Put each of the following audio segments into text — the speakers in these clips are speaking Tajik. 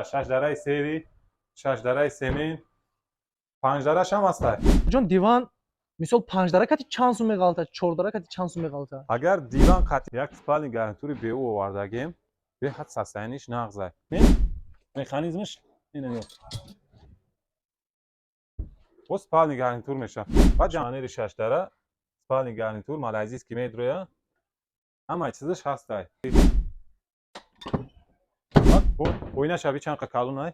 Шашдараи серый, шашдараи семин, панҷдараш ҳам ҳастай. Ҷон, диван мисол панҷдара кати чанд сум меғалта, чордара кати чанд сум меғалта? Агар диван қати як спальный гарнитури беӯ овардагем, беҳад состояниш нағзай. Механизмш ина бо спальный гарнитур мешавад. Баъд шифоньери шашдара, спальный гарнитур малайзийский медроя, ҳамаи чизаш ҳастай. Оинаш аби чанд қа калонай,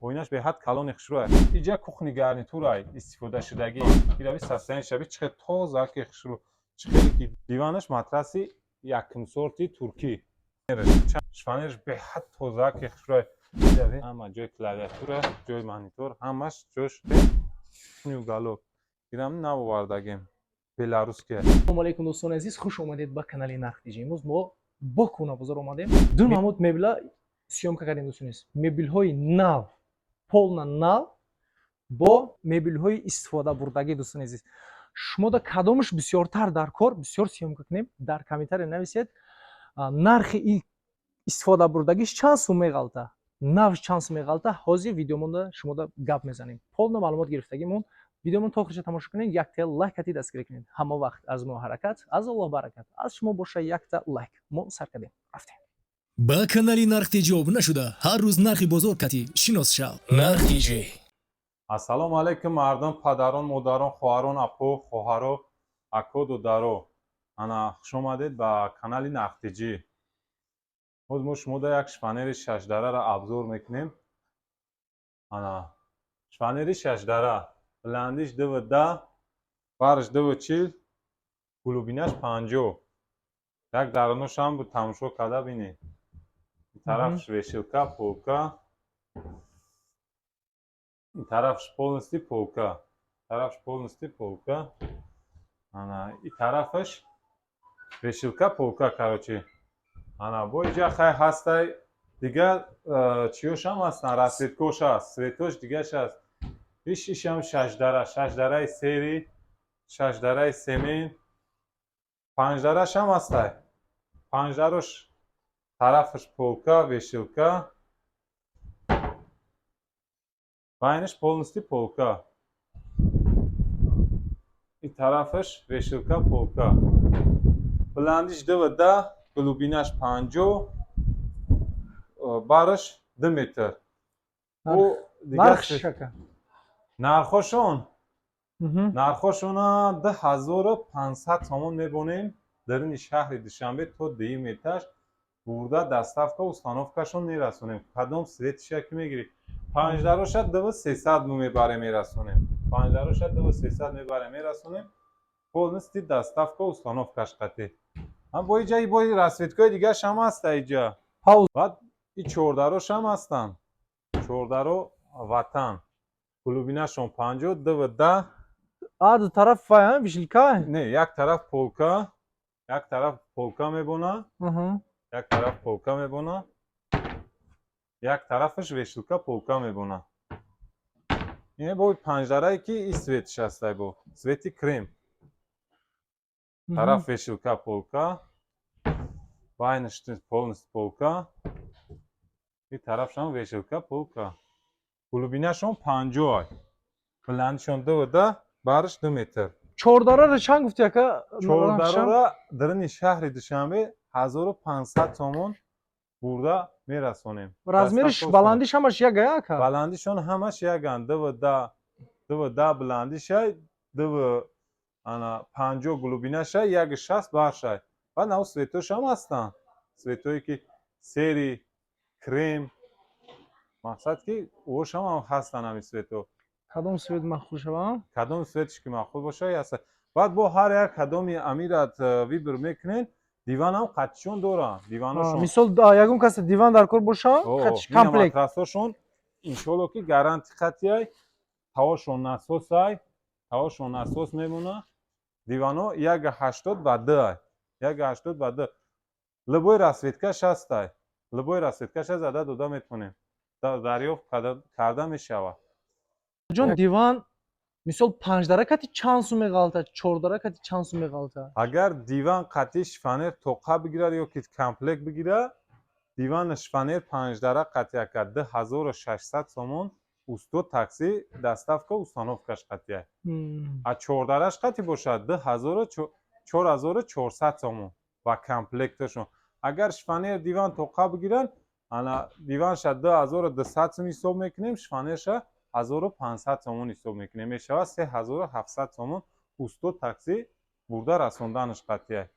оинаш беҳад калони хушрӯай. Иҷа кухни гарнитурай истифодашудагӣ. Ирави состояниш аби чӣ хел тоза ки хушрӯ, чӣ хеле ки диванаш матраси якум сорти туркӣ, шифоньерш беҳад тоза ки хушрӯай. Ҳама ҷои клавиатура, ҷои монитор, ҳамаш ҷош уголок. Ирам нав овардагем, беларусския. Ассалому алайкум, дӯстони азиз, хуш омадед ба канали Нарх Тиҷи. Имрӯз мо бо Кунабозор омадем, ду намуд мебела съёмка кардем, дӯстони азиз: мебелҳои нав, полный нав бо мебелҳои истифодабурдагӣ. Дӯстони азиз, шумо да кадомаш бисёртар дар кор, бисёр съёмка кунем, дар комментария нависед. Нархи истифодабурдагиш чанд сум меғалта, навш чанд сум меғалта, ҳозир видеомонда шумода гап мезанем. Полный маълумот гирифтагимон. Видеомон то охириша тамошо кунед, якта лайк кати дастгирӣ кунед. Ҳама вақт аз мо ҳаракат, аз Аллоҳ баракат, аз шумо боша якта лайк. Мо сар кардем, рафтем. Ба канали Нарх Тиҷи обуна шуда, ҳар рӯз нархи бозор кати шинос шав. Нарх Тиҷи. Ассалому алайкум, мардон, падарон, модарон, хоҳарон, апо, хоҳаро, ако, додаро. Ана, хушомадед ба канали Нархтиҷӣ. Боз мо шумода як шифоньери шашдараро обзор мекунем. Ана, шифоньери шашдара, баландиш 2,10, барш 2,40, глубинаш 50. Як даруношам тамошо карда бинед. Ин тарафш вешалка, полка, ин тарафш полностью полка, тарафш полностью полка, ана, и тарафаш вешалка, полка. Короче, ана, бо иҷа хай ҳастай, дигар чиёшам ҳастанд, расцветкош ҳаст, цветош дигаш ҳаст. Иш ишам шашдара, шашдараи серый, шашдараи семин, панҷдарашам ҳастай. Панҷдарош тарафаш полка, вешалка, байнаш полностью полка, ин тарафаш вешалка, полка. Баландиш 2,10, глубинаш 50, бараш 2 метр. Нархш, ака? Нархошон, нархошона 2500 сомон мебонем. Дарини шаҳри Душанбе то дуюм этаж бурда, доставка, установкашон мерасонем. Кадом цветиша ки мегирӣ. Панҷдароша 2300 мебарем, мерасонем. Панҷдароша 2300 мебарем, мерасонем, полностью доставка, установкаш қатӣ. Бо иҷа бо расцветкои дигараш ҳам ҳаста иҷа. Баъд и чордарошам ҳастанд. Чордаро ватан, глубинашон 50, 2,10. А, ду тараф вешалка? Не, як тараф полка, як тараф полка мебона, як тараф полка мебона, як тарафаш вешалка, полка мебона. Ине бо панҷдарае ки и цветиш ҳастай, бо цвети крем. Тараф вешалка, полка, байнаш полностью полка, и тарафшам вешалка, полка. Глубинашон 50, баландишон 2,10, барш 2 метр. Чордараро чанд гуфти, ака? Чордарора дарини шаҳри Душанбе 1500 сомон бурда мерасонем. Размериш, баландиш ҳамаш як, ака? Баландишон ҳамаш яган: 2,10, 2,10 баландишай, дв ана 50 глубинашай, 1,60 баршай. Баъд нав цветошам ҳастанд, цветое ки серый, крем, мақсад ки ошам ҳам ҳастанд ҳамин цвето. Кадом цвет маъқул шава? Кадом цветш ки маъқул боша, аст. Баъд бо ҳар як кадоми амират выбор мекунед, диванам қатишон доранд, диваношон. Мисол, ягон касе диван дар кор боша, комплект. Матрасошон иншолло ки гарантия қатияй, ҳавошон насосай, ҳавошон насос мемона. Дивано 1,80 ба 2 ай, 1,80 ба 2. Любой расцветкаш ҳастай, любой расцветкаша зада дода метавонем, дарёфт карда мешавад. Ҷон, диван мисол панҷдара кати чанд сум меғалта, чордара кати чанд сум меғалта? Агар диван қатъи шифоньер тоқа бигирад ё ки комплект бигирад. Дивани шифоньер панҷдара қатъия кард 2600 сомон, усто, такси, доставка, установкаш қатъия. А чордараш қатъи бошад, 4400 сомон ба комплекташон. Агар шифоньер, диван тоқа бигиранд, ана диванша 2200 сом ҳисоб мекунем, шифоньерша 1500 сомон ҳисоб мекунем, мешавад 3700 сомон, усто, такси, бурда расонданаш қатъия.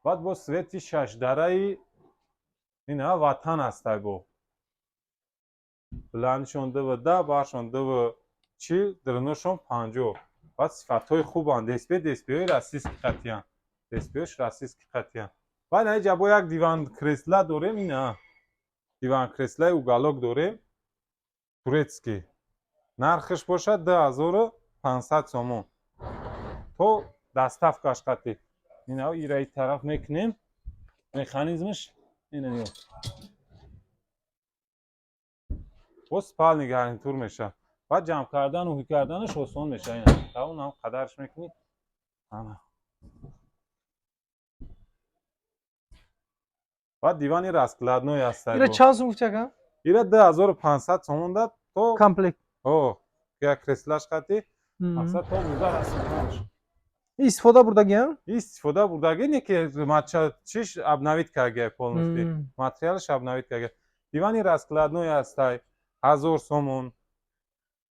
Баъд бо свети шашдараи ина Ватан ҳастай, бо баландишон 2,10, баршон 2,40, дириношон 50. Баъд сифатҳои хубанд, ДСП, ДСПҳои российский қатъиян, ДСПҳош российский қатъиян. Баъд наиҷа бо як диван кресла дорем, ина диван креслаи уголок дорем, турецкий, нархаш бошад 2500 сомон то доставкаш қатъи. Ина ираи тараф мекунем, механизмаш ина ё бо спальный гарнитур мешавад. Баъд ҷамъ кардану ҳуй карданаш осон мешавад. Ина тавонам қадарш мекунӣ, ана. Баъд дивани раскладной аст. Ира чанд сум гуфти, ака? Ира 2500 сомон дад то комплект. О, як креслаш қатӣ, мақсад то бурда расонданаш. Истифода бурдагиам? Истифода бурдагӣ не, ки мача чиш обновить карга полностью, материалаш обновить карга. Дивани раскладной ҳастай, 1000 сомон,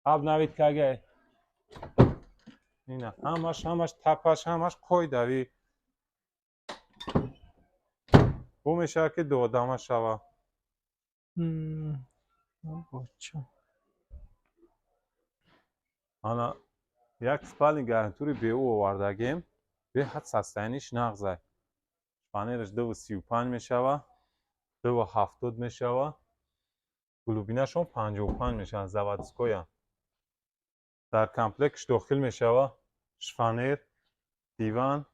обновить карга. Ина ҳамаш тапаш, ҳамаш қоидавӣ бо мешавад, ки дуодама шава. Боча. Ана як спальный гарнитури беу овардагем, беҳад состояниш нағзай. Фанераш 2,35 мешава, 2,70 мешава, глубинашон 55 мешавад, заводскоя. Дар комплектш дохил мешава шифоньер, диван,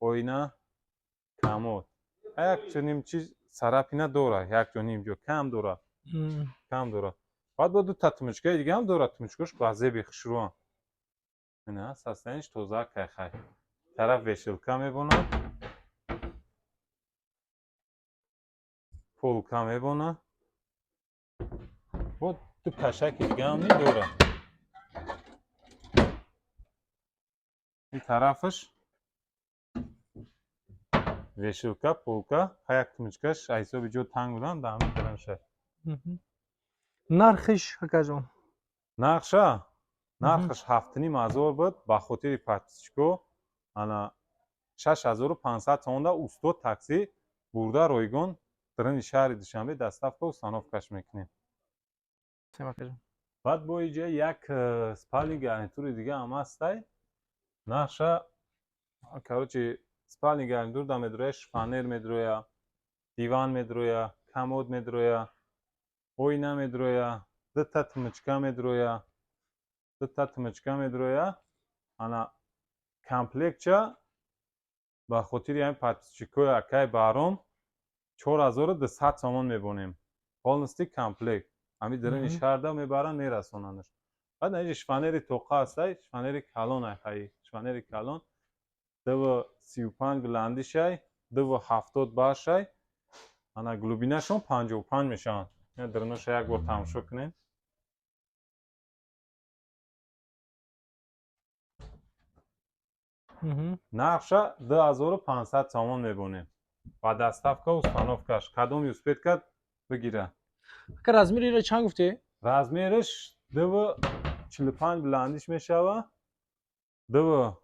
оина, комод. Як чунин чиз царапина дора, як ҷо, ним ҷо кам дора, кам дора. Баъд бо дута тумучкаи дига ҳам дорад, тумучкош ба зеби хушрӯан. Ина состояниш тоза кайхай. Тараф вешилка мебонад, полка мебонад, бо ду кашаки дига ҳам дорад. Ин тарафаш вешилка, полка, ҳа, як тумучкаш аз ҳисоби ҷо танг будан дар ҳамин тарафша. Нархиш, акаҷон? Нархша? Нархаш 7500 буд, ба хотири подписчико ана 6500 сомонда, усто, такси, бурда ройгон даруни шаҳри Душанбе, доставка, установкаш мекунем. Акаҷон. Баъд бо иҷа як спальный гарнитури дига ҳам ҳастай. Нархша, короче, спальный гарнитур да медроя шифоньер, медроя диван, медроя комод, медроя оина, медроя дута тумучка, медроя дута тумучка медроя. Ана комплектча ба хотири ҳамин подписчикои акай Баҳром 4200 сомон мебонем, полностью комплект. Ҳамин даруни шаҳрда мебаранд, мерасонандаш. Баъд наиҷа шифоньери тоқа ҳастай, шифоньери калон айхаи, шифоньери калон 2,35 баландишай, 2,70 баршай, ана глубинашон 55 мешаванд. Ина даруноша як бор тамошо кунем. Нархша 2500 сомон мебонем ба доставка, установкаш. Кадоми успеть кард, бигира. Ака, размери ира чанд гуфтӣ? Размераш 2,45 баландиш мешава, 2,40,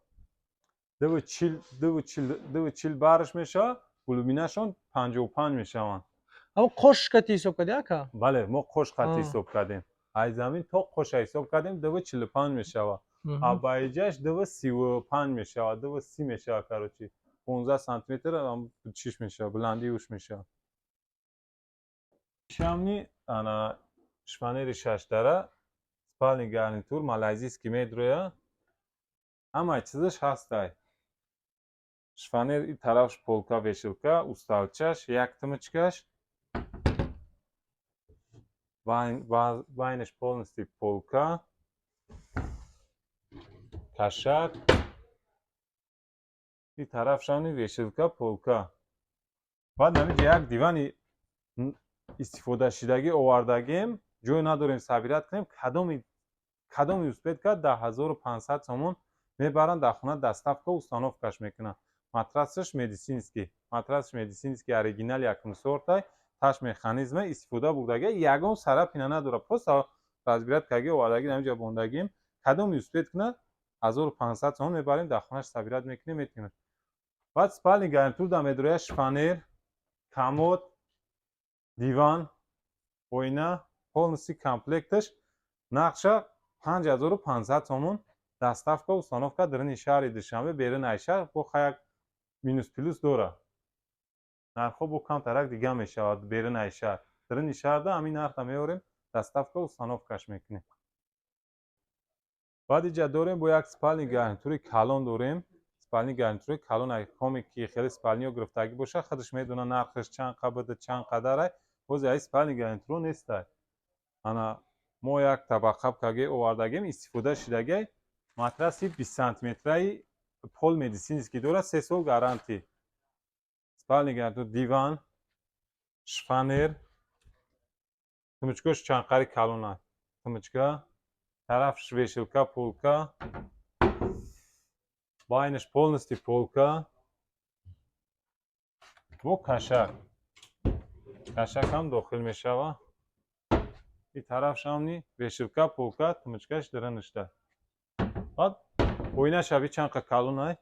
2,40, 2,40 барш мешава, глубинашон 55 мешаванд. Аммо қош кати ҳисоб кардӣ, ака? Бале, мо қош қати ҳисоб кардем, аз замин то қоша ҳисоб кардем, 2,45 мешава. А баиҷаш 2,35 мешава, 2,30 мешава, короче, 15 сантиметр чиш мешава, баландии уш мешава. Шамни ана шифоньери шашдара, спальный гарнитур малайзийский медроя, ҳамаи чизаш ҳастай. Шифоньер и тарафш полка, вешилка, усталчаш, як тумучкаш, байнаш полностью полка, кашак, и тарафшани вешилка, полка. Баъд намиҷа як дивани истифодашудагӣ овардагем, ҷой надорем собирать кунем. Кадоми успеть кард, да 1500 сомон мебаранд, дар хона доставка, установкаш мекунанд. Матрасаш медицинский, матрасаш медицинский, оригинал, якум сортай, таш механизма, истифода бурдага, ягон царапина надорад, просто разбирать карги овардаги, намиҷа бондагим. Кадоми успеть кунад, 1500 сомон мебарем, дар хонаш собирать мекунем, метимем. Баъд спальный гарнитур да медрояд шифоньер, комод, диван, оина, полностью комплекташ. Нархша 5500 сомон, доставка, установка даруни шаҳри Душанбе. Берун ай шаҳр бо як минус плюс дорад, нархҳо бо камтарак дига мешавад берун ай шаҳр. Даруни шаҳрда ҳамин нарха меорем, доставка, установкаш мекунем. Баъд иҷа дорем бо як спальный гарнитури калон дорем. Спальный гарнитури калон, коме ки хеле спальниё гирифтагӣ боша, худаш медона нархаш чанд қабада, чанд қадарай. Боз ай спальный гарнитуро нестай. Ана мо як табақа каге овардагем, истифода шудагай, матраси 20 сантиметраи пол медицинский дорад, 3 сол гарантия. Спальный гарнитур, диван, шифоньер, тумучкош чанқари калона, тумучка, тарафш вешалка, полка, байнаш полностью полка, бо кашак, кашак ҳам дохил мешава. И тарафшамни вешалка, полка, тумучкаш дараништа. Баъд оинаш аби чанқа калонай,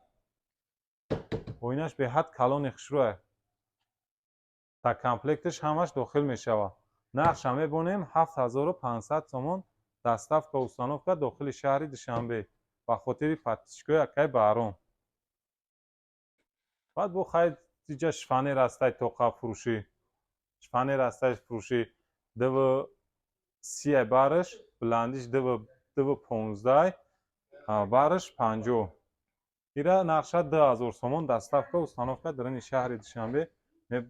оинаш беҳад калони хушрӯай, дар комплекташ ҳамаш дохил мешавад. Нархша мебонем 7500 сомон, доставка, установка дохили шаҳри Душанбе, ба хотири подписчикои акай Баҳром. Баъд бо хайр, иҷа шифоньер ҳастай, тоқа фурӯшӣ, шифоньер ҳастай фурӯшӣ, 2,30 бараш, баландиш 2,15, бараш 50. Ира нархша 2000 сомон, доставка, установка даруни шаҳри Душанбе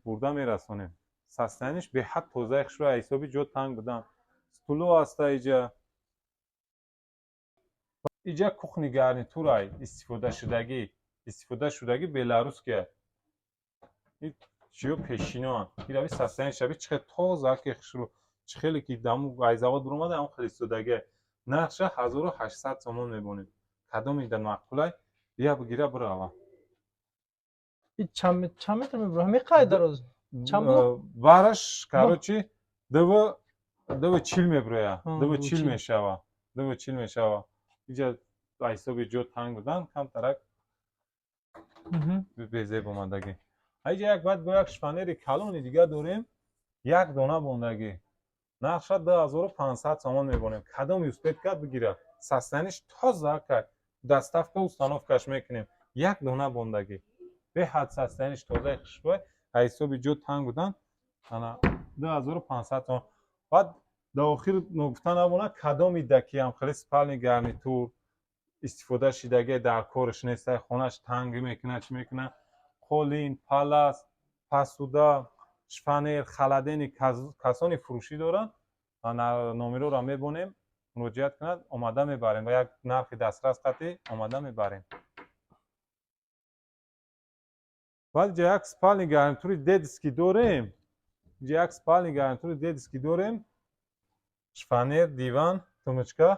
бурда мерасонем. Состояниеш беҳад тозаи хушрӯ, ҳисоби ҷо танг будан. Стуло ҳаста иҷа. Иҷа кухни гарнитурай истифодашудагӣ, истифодашудагӣ, беларусския, чиё пешиноан. Ирави состояние шаби чӣ хел тоза ки хушрӯ, чӣ хеле ки даму ай завод буромада, ҳам хеле истодагӣ. Нархша 1800 сомон мебонем. Кадоми да маъқулай, бия бигира, бирава. Чанд метр мебура? Ҳамин қай дароз? Чанд? Бараш, короче, 2,40 мебуроя, 2,40 мешава, 2,40 мешава. Иҷа ҳисоби ҷо танг будан камтарак безеб омадагӣ. Аиҷа як баъд бо як шифоньери калони дига дорем, як дона бондагӣ. Нархша 2500 сомон мебонем. Кадоми успеть кард, бигирад. Состояниеш тоза кард, доставка, установкаш мекунем. Як дона бондагӣ, беҳад состояниеш тозаи хушбӯй, ҳисоби ҷо танг будан. Ана 2500 сомон. Баъд дар охир ногуфта набонад, кадоми дакиам хеле спальный гарнитур истифода шидагӣ, дар кораш нестай, хонаш тангӣ мекунад, чӣ мекунад, қолин, палас, посуда, шифоньер, холодильник, касони фурӯшӣ доранд, номерҳоро мебонем, муроҷиат кунад, омада мебарем ва як нархи дастрас қатъӣ омада мебарем. Баъд иҷа як спальный гарнитури детский дорем, иҷа як спальный гарнитури детский дорем, шифоньер, диван, тумучка.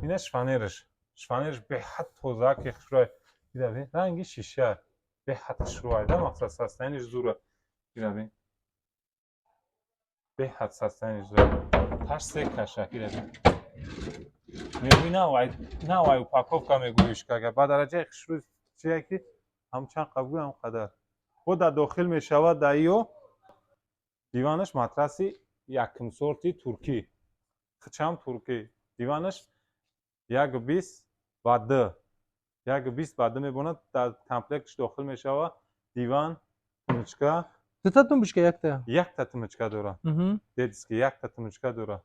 Ина шифоньераш, шифоньераш беҳад тоза ки хушрӯй, дидаби, ранги шиша, беҳад хушрӯай да, мақсад состояниеш зура, дидаби, беҳад состояниеш зура. Таш се кашак, дидаби, мегӯй навай навай упаковка мегӯиш кага, ба дараҷаи хушрӯй чие ки ҳам чанд қабгӯй, ҳам қадар бо дар дохил мешавад. Дар иё диванаш матраси якум сорти туркӣ, хичам туркӣ. Диванаш 1,20 ба 2, 1,20 ба 2 мебонад. Дар комплектш дохил мешавад диван, тумучка. Дута тумбочка, якта? Якта тумучка дора. Детский якта тумучка дора.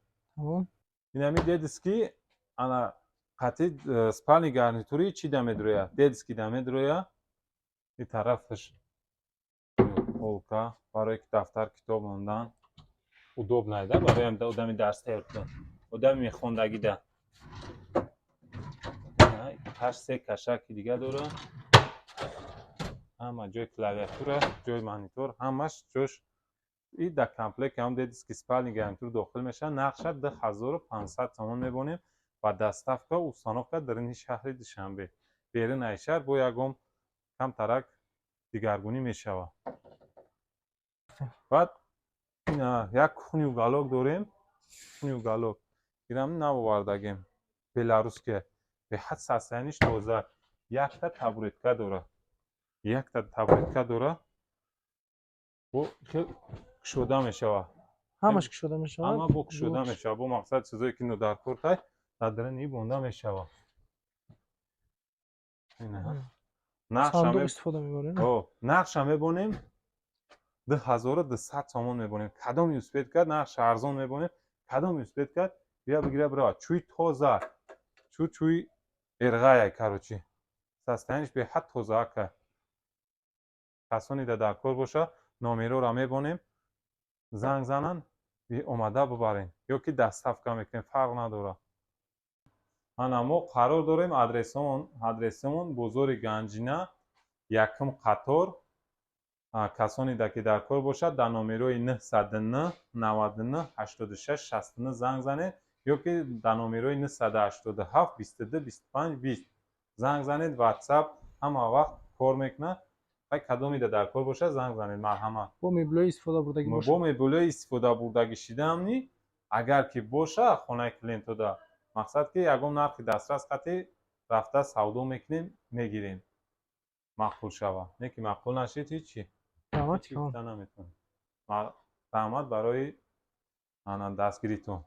Инами детский ана қатъи спальный гарнитури чӣ да медроя, детский да медроя. И тарафаш полка, барое ки дафтар, китоб мондан удобно да, барои одами дарс тайёр кунад, одами мехондагида. Таш се кашаки дига дора. Ҳама ҷои клавиатура, ҷои монитор, ҳамаш ҷош. И дар комплект ҳам детский, спальный гарнитур дохил мешавад. Нархша 2500 сомон мебонем ва доставка, установка дарини шаҳри Душанбе. Берун ай шаҳр бо ягон камтарак дигаргунӣ мешавад. Баъд як кухни уголок дорем, кухни уголок, ирам навовардагем, беларусская, беҳад состояние ш тоза. Якта табуретка дора, якта табуретка дора, бо хел кушода мешавад. Ҳамаш кушода мешавад. Ҳама бо кушода мешавад, бо мақсад чизое ки нодаркортай, дар даруни бонда мешавад. Сандуқ истифода мебарем. Нархша мебонем 2200 сомон мебонем. Кадом успеть кард, нархша арзон мебонем. Кадом успеть кард, бия бигира, бирава. Чӯи тоза, чӯ чӯи эрғая, короче, состояние ш беҳад тоза ака. Касоне да дар кор боша, номероро мебонем, занг занан, омада бубарен ё ки доставка мекунем, фарқ надорад. Ана, мо қарор дорем, адресамон бозори Ганҷина, якум қатор. Касоне да ки дар кор бошад, дар номерои 909 99 86 69 занг занед ё ки дар номерои 987 22 25 20 занг занед. Ватсап ҳама вақт кор мекунад. Ай, кадоме да дар кор бошад, занг занед, марҳамат. Бо меблҳои истифода бурдагӣ бо бошад. Меблҳои истифода бурдагӣ шидаамни, агар ки боша хонаи клиентода, мақсад ки ягон нархи дастрас қати рафта савдо мекунем, мегирем, маъқул шава. Не ки маъқул нашид, ҳичи. Раҳмат. Ҳичи гуфта наметавонем. Раҳмат барои ана дастгиритон.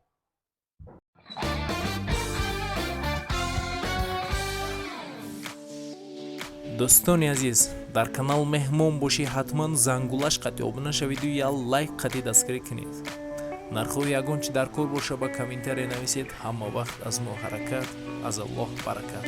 Дӯстони азиз, дар канал меҳмон бошӣ, ҳатман зангулаш қатъи обуна шавиду як лайк қатъи дастгирӣ кунед. Нархҳои ягон чи дар кор боша, ба комментария нависед. Ҳама вақт аз мо ҳаракат, аз Аллоҳ баракат.